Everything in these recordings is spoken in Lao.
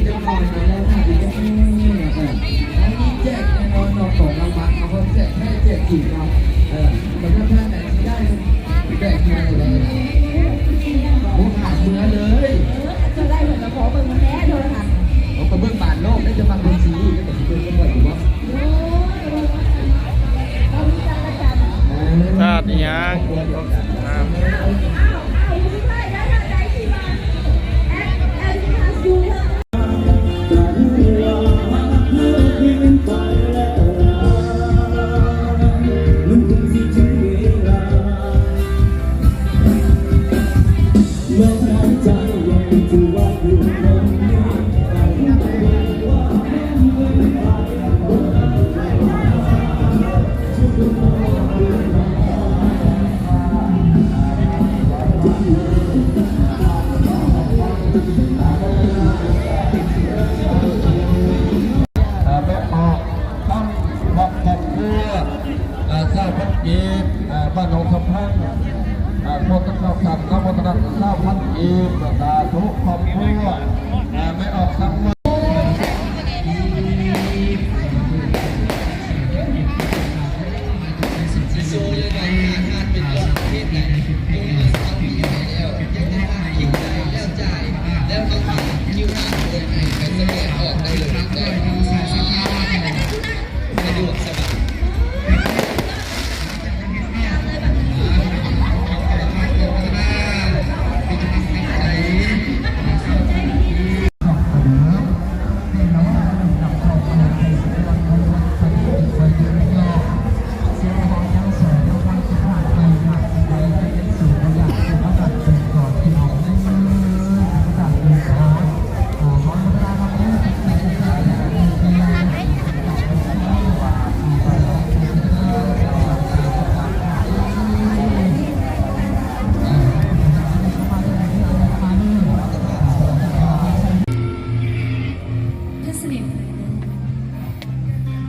ຈັກໜ່ອຍນະ ລອຖ້າອີກຈັກໜ້ອຍນະ. ເອີ ອັນນີ້ແຈກແນ່ນອນເນາະ ຂອງລາງວັນເຮົາກໍແຈກແທ້ແຈກຈິງເນາະ. ເອີ ແຕ່ວ່າທ່ານໃດຊິໄດ້ແບບໃດລະ ບໍ່ຖາມເມືອເລີຍ. ເອີ ເຈົ້າໄດ້ເພິ່ນກໍຂໍເບິ່ງນຳແດ່ໂທລະທັດ. ເອົາ ກໍເບິ່ງບານໂລກໄດ້ ຈະມັກເບິ່ງຊີຣີ ແລ້ວກໍຊິເບິ່ງກັບຂ້ອຍຢູ່ບໍ່? ທາດອີ່ຫຍັງ? ເອີ ແມ່ອອກທັງຄອບຄົວ ເອີ ຊາວພັນກີບ ເອີ ບ້ານໜອງສຳພັງ ເອີ ຄົນທັງຊາວສາມ ນຳວັດທະນະ ຊາວພັນກີບ ສາທຸຄອບຄົວ ເອີ ແມ່ອອກທັງ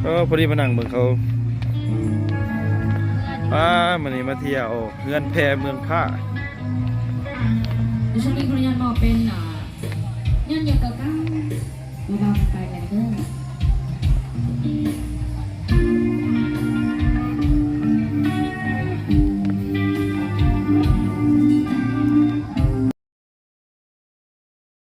ເອີ ພໍດີມານັ່ງເບິ່ງເຂົາ. ປ້າ ມື້ນີ້ມາທ່ຽວເຮືອນແພເມືອງພ້າ. ດິສັນຂໍອະນຸຍາດມອບເປັນ ອ່າ